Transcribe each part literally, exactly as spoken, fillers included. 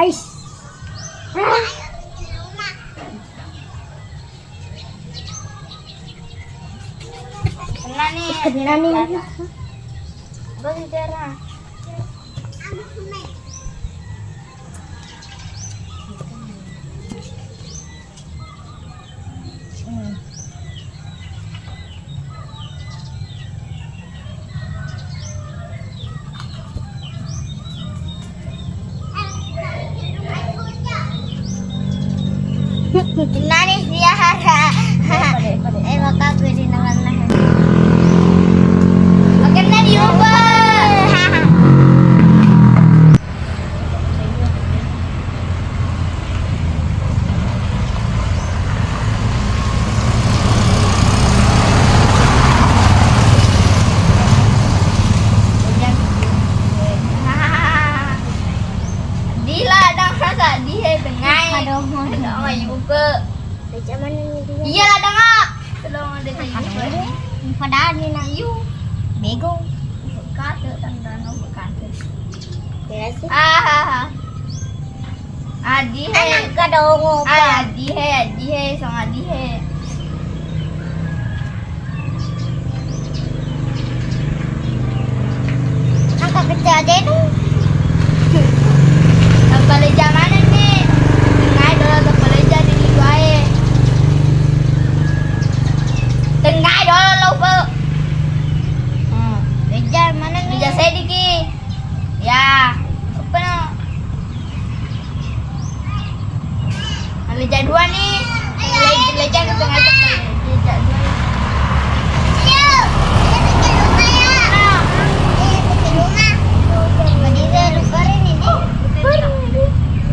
Ais. Kena nih. Kena nih. Baru jarang. Nani siara. Eh, maka aku di tengah-tengah. Oke, nani ubah. Domo. Domo, yupe. Iya, ladang, ah. Domo, de, yupe. Padahal ni na. Yu. Bego. Kate, tandano, kate. Iya sih. Ah, ah, ah. Adi he. Anak kadongo, ah, Pak. Adi he, adi he, song adi he. Angka pecah aja itu. Apa le jamanan nih? Tengai dolo, apa le jadi di wae. Tengai dolo, Pak. Hmm, beja mana nih? Beja sedikit. Ya, apa no? Leja dua nih. Leja, leja ke tengah, leja dua.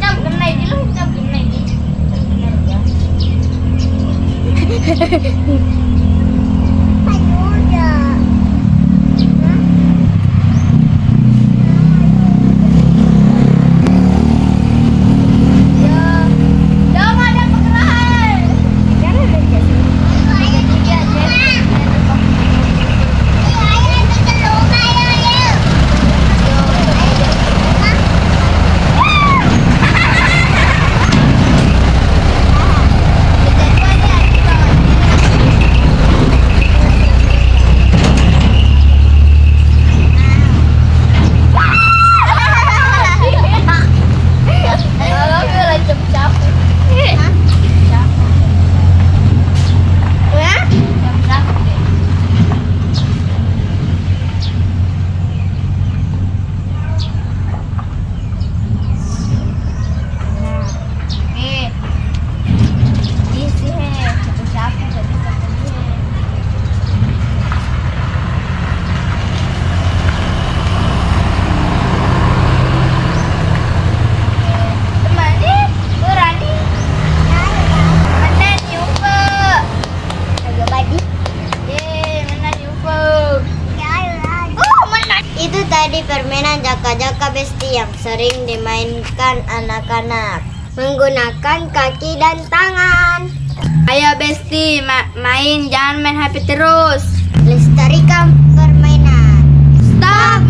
Cap kena ini, cap kena ini. Itu tadi permainan jaka-jaka besti yang sering dimainkan anak-anak. Menggunakan kaki dan tangan. Ayo besti, ma-, main, jangan main H P terus. Lestarikan permainan. Stop